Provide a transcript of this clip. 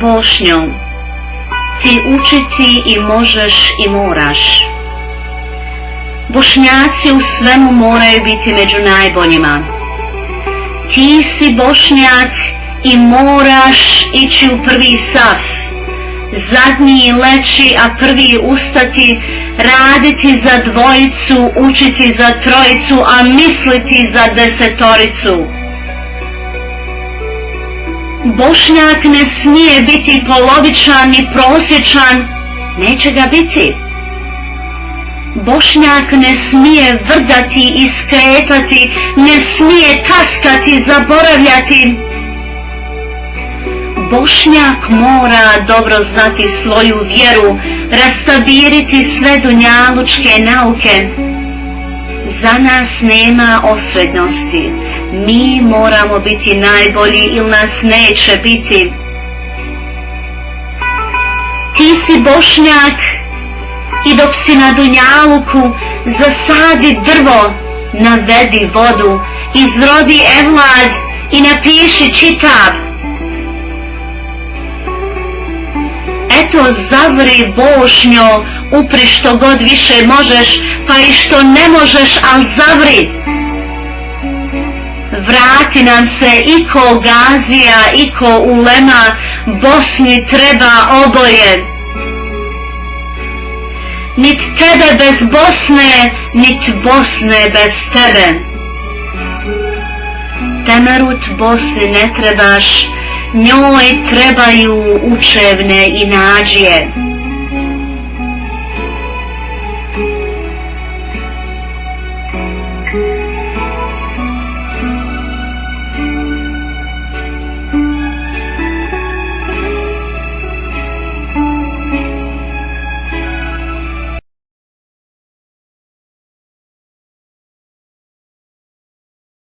Bošnjo, ti učiti i možeš i moraš. Bošnjaci u svemu moraju biti među najboljima. Ti si Bošnjak i moraš ići u prvi saf, zadnji leći, a prvi ustati, raditi za dvojicu, učiti za trojicu, a misliti za desetoricu. Bošnjak ne smije biti polovičan ni prosječan, neće ga biti. Bošnjak ne smije vrdati i skretati, ne smije kaskati, zaboravljati. Bošnjak mora dobro znati svoju vjeru, rastabiriti sve dunjalučke nauke. Za nas nema osrednosti, mi moramo biti najbolji ili nas neće biti. Ti si Bošnjak i dok si na dunjaluku, zasadi drvo, navedi vodu, izrodi evlad i napiši čitab. Eto, zavri Bošnjo, upri što god više možeš, pa i što ne možeš, al zavri. Vrati nam se i ko Gazija i ko ulema, Bosni treba oboje. Nit tebe bez Bosne, nit Bosne bez tebe. Temerut Bosni ne trebaš, njoj trebaju učevne i nađije.